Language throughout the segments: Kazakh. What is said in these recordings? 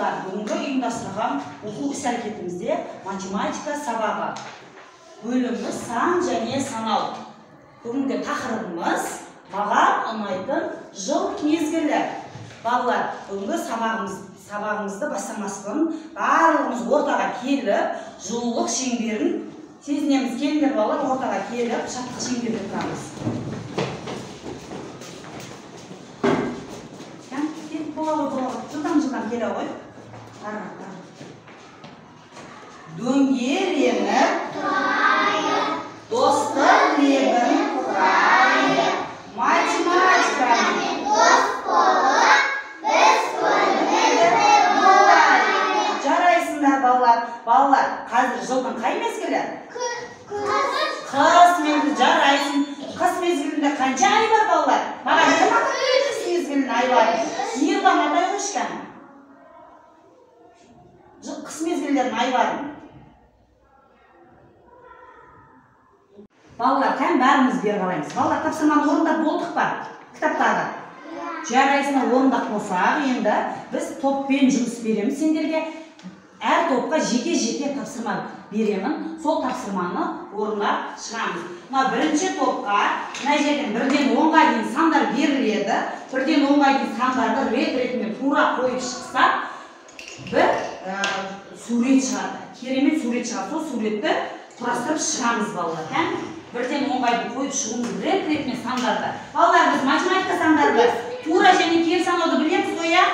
Балалар, бүгінгі ұйымдастырған оқу іс-әрекетімізде математика сабағы. Бөліміміз сан және санау. Бүгінгі тақырыбымыз маған ұнайтын жыл мезгілі. Балалар, бүгінгі сабағымызды бастамас бұрын барлығымыз ортаға келіп, жылулық шеңберін сезінеміз. Келіңдер балалар, ортаға келіп, шаттық шеңберде тұрамыз. Жылдам-жылдам келе ғой. Дөңгеленіп тұрайық, достық лебін құрайық, математикамен дос болып, біз көңілді болайық. Жарайсыңдар, балалар. Балалар, қазір жылдың қай мезгілі? Қыс мезгілі. Жарайсың. Қыс мезгілінде қанша ай бар, балалар? Маған кім атап берді қыс мезгілінің айларын? Мейірлан атай қойшы кәні. Қыс мезгілдерінің айларын. Балалар, кәні бәріміз бері қараймыз. Балалар, тапсырманы орындап болдық па? Кітаптағы. Жарайсыңдар, орындап болсақ, енді біз топпен жұмыс береміз сендерге. Әр топқа жеке-жеке тапсырма беремін. Сол тапсырманы орындап шығамыз. Мына бірінші топқа мына жерден 1-ден 10-ға дейін сандар беріледі. 1-ден 10-ға дейін сандарды рет-ретімен тура қойып шықсақ, бір сурет шығады. Керемет сурет шығады. Сол суретті құрастырып шығамыз, балалар. Кәні 1-ден 10-ға дейін қойып шығуымыз рет-ретімен сандарды. Балалар, біз математика сандарды тура және кері санауды білеміз ғой, иә?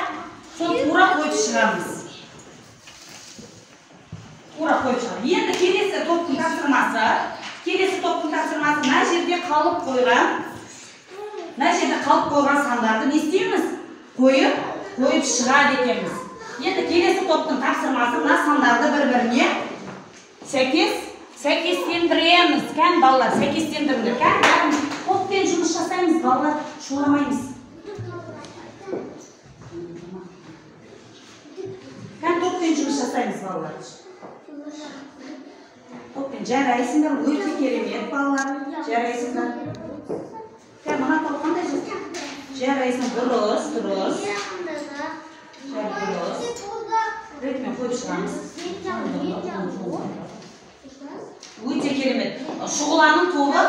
Сол тура қойып шығамыз. Тура қойып шығамыз. Енді келесі топтың тапсырмасы. Келесі топтың тапсырмасы мына жерде қалып қойған, мына жерде қалып қойған сандарды не істейміз? Қойып шығады екенбіз. Енді келесі топтың тапсырмасы мына сандарды бір-біріне сәйкестендіреміз. Кән балалар, сәйкестендіріңдер. Кән бәріміз топпен жұмыс жасаймыз, балалар, шуламаймыз. Кән топпен жұмыс жасаймыз, балалар. Топпен жарайсыңдар, өте керемет, балалар. Жарайсыңдар. Кән мына топ қандай жас? Жарайсың, дұрыс, дұрыс. Дұрыс. Ретімен қойып шығамыз. Өте керемет. Шұғыланың тобы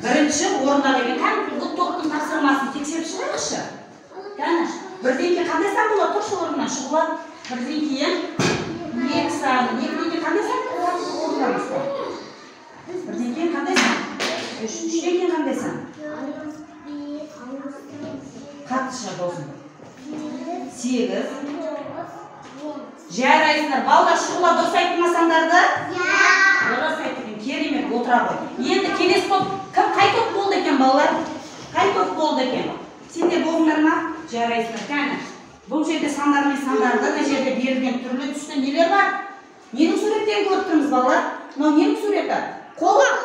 бірінші орында деген. Кән бұл топтың тапсырмасын тексеріп шығайықшы. Кәні, бірден кейін қандай сан болады? Тұршы орнынан, Шұғыла. Бірден кейін 2 саны. 2-ден кейін қандай сан? Бірден кейін қандай сан? 3. 3-тен кейін қандай сан? Қатты шығар болсын. 8. Жарайсыңдар. Балалар, Шұғыла дұрыс айтты ма сандарды? Дұрыс айтты екен. Керемет, отыра ғой. Енді келесі топ кім, қай топ болды екен, балалар? Қай топ болды екен? Сендер болдыңдар ма? Жарайсыңдар. Кәні, бұл жерде сандар мен сандарды, мына жерде берілген түрлі түсті нелер бар? Ненің суреттерін көріп тұрмыз, балалар? Мынау ненің суреті? Қолғап.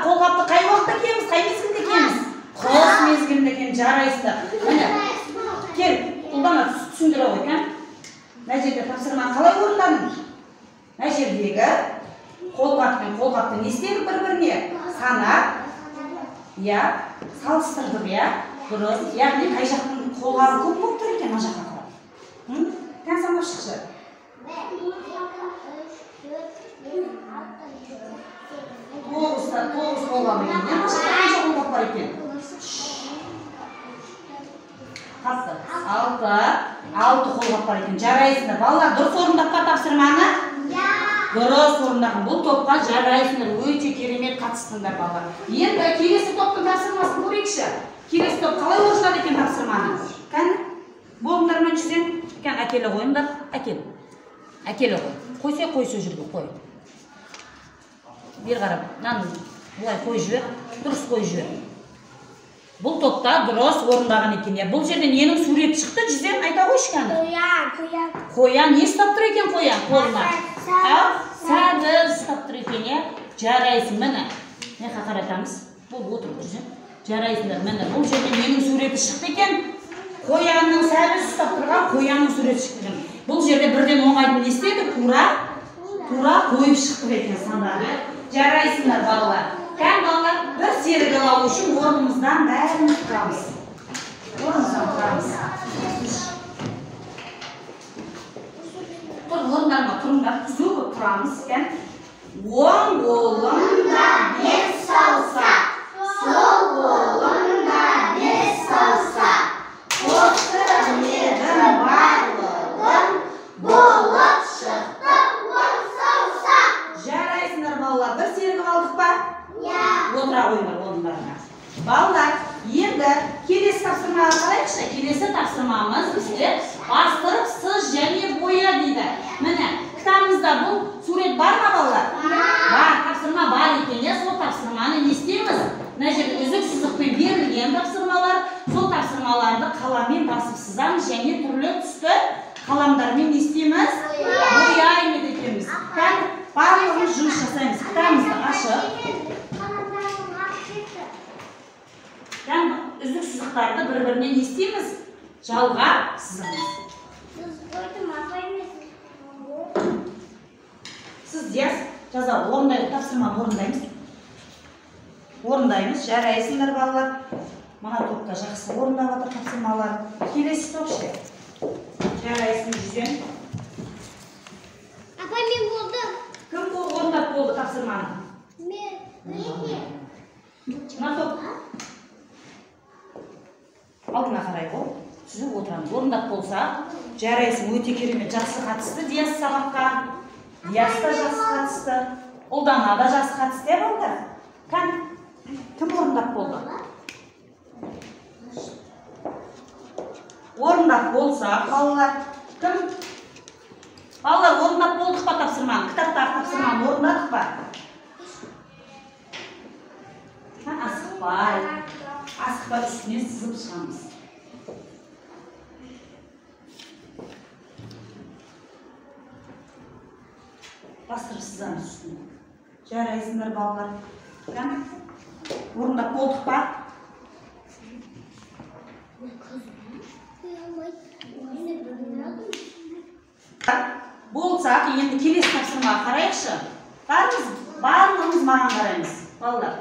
Қолғапты қай уақытта киеміз? Қай мезгілде киеміз? Қыс мезгілінде киеміз. Жарайсыңдар. Міне, кел, Ұлдана, түсіндіре ғой, кән. Мына жерде тапсырманы қалай орындадың? Мына жердегі қолғап пен қолғапты не істедік бір-біріне? Санап, иә, салыстырдық, иә? Дұрыс. Яғни қай жақтың қолғабы көп болып тұр екен, мына жаққа қарап. Кән санап шықшы. 9 қолғап екен. Мына жақта қанша қолғап бар екен? Қатты. 6 қолғап бар екен. Жарайсыңдар. Балалар, дұрыс орындап па тапсырманы? Дұрыс орындаған. Бұл топқа жарайсыңдар. Өте керемет қатыстыңдар, балалар. Енді келесі топтың тапсырмасын көрейікші. Келесі топ қалай орындады екен тапсырманы? Кәні, болыңдар ма жүзен? Кән, әкеле қойыңдар. Әкел. Әкеле қой. Қойса, қойса жүргі, қой. Бері қарап, мынаны былай қойып жібер. Дұрыс қойып жібер. Бұл топта дұрыс орындаған екен. Бұл жерде ненің суреті шықты? Жүзен, айта қойшы кәні. Қоян. Қоян не ұстап тұр екен қоян қолына? Сәбіз ұстап тұр екен, иә? Жарайсың, міне. Мына қаратамыз. Бұл отыр, Жүзен. Жарайсыңдар, міне. Бұл жерде ненің суреті шықты екен? Қоянның сәбіз ұстап тұрған қоянның суреті шықты екен. Бұл жерде 1-ден 10-ға дейін не істеді? Тура қойып шықтық екен сандарды. Жарайсыңдар, балалар. Кән балалар, бір серік алу үшін орнымыздан бәріміз тұрамыз. Орнымыздан тұрамыз. Орындарыңа тұрыңдар, түзу болып тұрамыз. Кәне. Оң қолымда 5 саусақ, сол қолымда 5 саусақ. Қостым едім барлығын, болып шықты 10 саусақ. Жарайсыңдар, балалар. Бір серігіп алдық па? Иә. Отыра қойыңдар орындарыңа. Балалар, енді келесі тапсырмаға қарайықшы. Келесі тапсырмамыз бізде бастырып сыз және боя дейді. Міне, кітабымызда бұл сурет бар ма, балалар? Бар, тапсырма бар екен, иә. Сол тапсырманы не істейміз? Мына жерде үзік сызықпен берілген тапсырмалар. Сол тапсырмаларды қаламмен басып сызамыз және түрлі түсті қаламдармен не істейміз? Бояймыз екенбіз. Кәне, барлығымыз жұмыс жасаймыз. Кітабымызды ашып, яғни үзік сызықтарды бір-біріне не істейміз? Жалғап сызамыз. Сіз Диас жаза орындайды, тапсырманы орындаймыз. Орындаймыз, жарайсыңдар, балалар. Мына топта жақсы орындап жатыр тапсырмалар. Келесі топ ше. Жарайсың, Жүзен. Апай, мен болдым. Кім орындап болды тапсырманы? Мен. Мына топ. Алдына қарай ғой, түзу отырамыз. Орындап болса, жарайсың, өте керемет, жақсы қатысты Диас сабаққа. Диас та жақсы қатысты, Ұлдана да жақсы қатысты, иә, балалар? Кәне, кім орындап болды? Орындап болса, балалар, кім? Балалар, орындап болдық па тапсырманы? Кітаптағы тапсырманы орындадық па? Асықпай. Асықпай үстіне сызып шығамыз. Бастырып сызамыз үстіне. Жарайсыңдар, балалар. Кәне, орындап болдық па? Болсақ, енді келесі тапсырмаға қарайықшы. Барлығымыз маған қараймыз, балалар.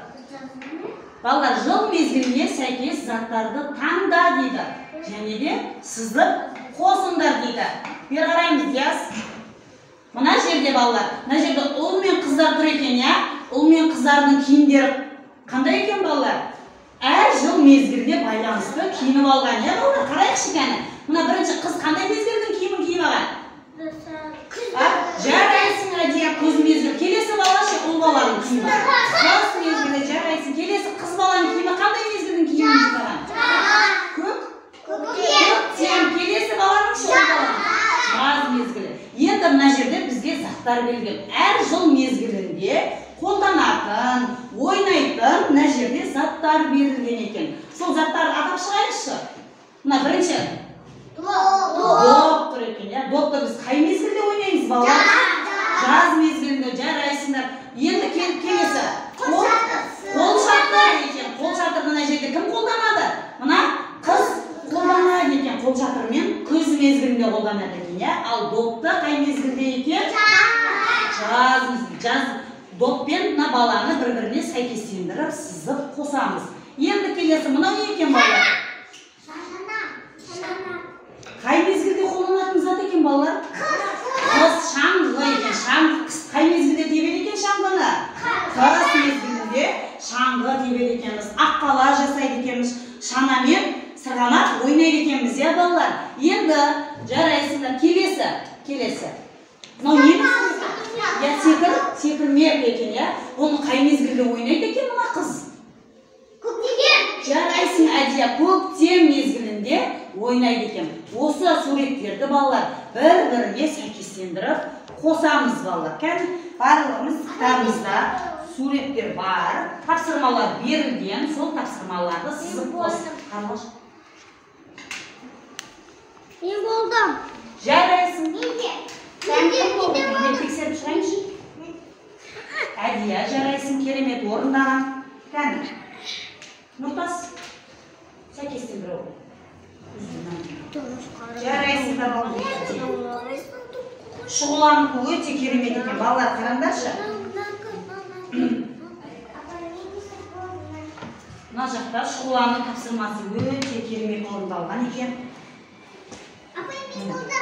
Балалар, жыл мезгіліне сәйкес заттарды таңда дейді. Және де сызып қосыңдар дейді. Бері қараймыз, Диас. Мына жерде, балалар, мына жерде ұл мен қыздар тұр екен, иә? Ұл мен қыздардың киімдері қандай екен, балалар? Әр жыл мезгіліне байланысты киініп алған, иә, балалар? Қарайықшы кәні. Мына бірінші қыз қандай мезгілдің киімін киіп алған? Жарайсың, Әдия, күз мезгілі. Келесі бала ше, ұл баланың киімі. Қыс мезгілі, жарайсың. Келесі қыз баланың киімі қандай мезгілдің киімін киіп алған? Көк. Көктем. Келесі баланың ше, ұл баланың? Жаз мезгілі. Енді мына жерде бізге заттар берілген. Әр жыл мезгілінде қолданатын, ойнайтын мына жерде заттар берілген екен. Сол заттарды атап шығайықшы. Мына бірінші доп тұр екен, иә. Допты біз қай мезгілде ойнаймыз, балалар? Жаз мезгілінде, жарайсыңдар. Енді келесі қол шатыр екен. Қол шатырды мына жерде кім қолданады? Мына қыз қолданады екен. Қол шатырмен күз мезгілінде қолданады екен, иә. Ал допты қай мезгілде екен? Жаз. Жаз доппен мына баланы бір-біріне сәйкестендіріп сызып қосамыз. Енді келесі мынау не екен, балалар? Қай мезгілде қолданатын зат екен, балалар? Қыс, шаңғы екен. Шаңғы қыс қай мезгілде тебеді екен шаңғыны? Қыс мезгілінде шаңғы тебеді екенбіз. Аққала жасайды екенбіз. Шанамен сырғанақ ойнайды екенбіз, иә, балалар? Енді жарайсыңдар. Келесі, келесі. Мынау ненің суреті? Иә, секірмек екен, иә. Оны қай мезгілде ойнайды екен мына қыз? Жарайсың, Әдия, көктем мезгілінде ойнайды екен. Осы суреттерді, балалар, бір-біріне сәйкестендіріп қосамыз, балалар. Кәне, барлығымыз кітабымызда суреттер бар, тапсырмалар берілген, сол тапсырмаларды сызып қос. Қарлығаш. Мен болдым. Жарайсың. Мен де. Мен тексеріп шығайыншы. Әдия, жарайсың, керемет орындаған. Кәне, Нұртас, сәйкестендіру. Жарайсыңдар, балалар. Шұғыланікі өте керемет екен. Балалар, қараңдаршы. Мына жақта шұғыланың тапсырмасы өте керемет орындалған екен.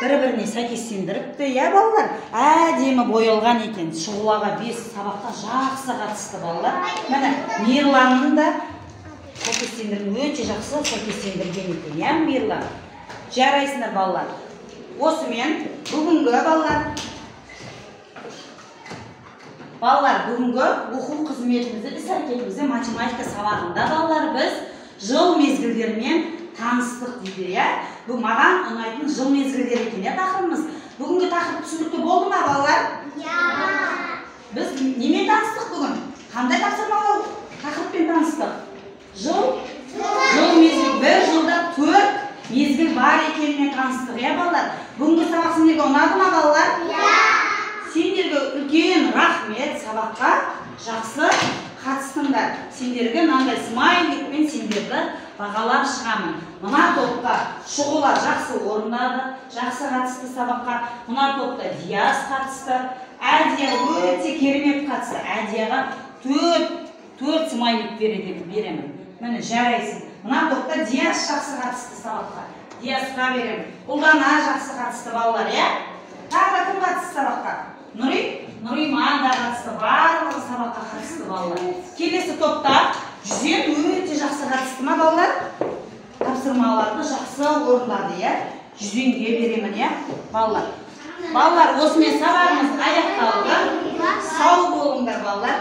Бір-біріне сәйкестендіріпті, иә, балалар? Әдемі боялған екен. Шұғылаға 5 сабаққа жақсы қатысты балалар. Міне, Мирланның да сәйкестендірген, өте жақсы сәйкестендірген екен, иә, Мирлан? Жарайсыңдар, балалар. Осымен бүгінгі балалар, бүгінгі оқу қызметімізді, іс-әрекетімізді математика сабағында балалар біз жыл мезгілдерімен таныстық дейді, иә? Бұл маған ұнайтын жыл мезгілдері екен, иә, тақырыбымыз. Бүгінгі тақырып түсінікті болды ма, балалар? Иә. Біз немен таныстық бүгін? Қандай тапсырмалы тақырыппен таныстық? Жыл мезгіл, бір жылда 4 мезгіл бар екеніне таныстық, иә, балалар? Бүгінгі сабақ сендерге ұнады ма, балалар? Иә. Сендерге үлкен рахмет, сабаққа жақсы қатыстыңдар. Сендерге мынандай смайликпен сендерді бағалап шығамын. Мына топта Шұғыла жақсы орындады, жақсы қатысты сабаққа. Мына топта Диас қатысты. Әдия өте керемет қатысты. Әдияға 4 смайлик беремін. Міне, жарайсың. Мына топта Диас жақсы қатысты сабаққа. Диасқа беремін. Ұлдана жақсы қатысты балалар, иә? Тағы да кім қатысты сабаққа? Нұриман да қатысты, барлығы сабаққа қатысты балалар. Келесі топта Жүзен өте жақсы қатысты ма, балалар? Тапсырмаларды жақсы орындады, иә? Жүзенге беремін, иә, балалар? Балалар, осымен сабағымыз аяқталды. Сау болыңдар, балалар.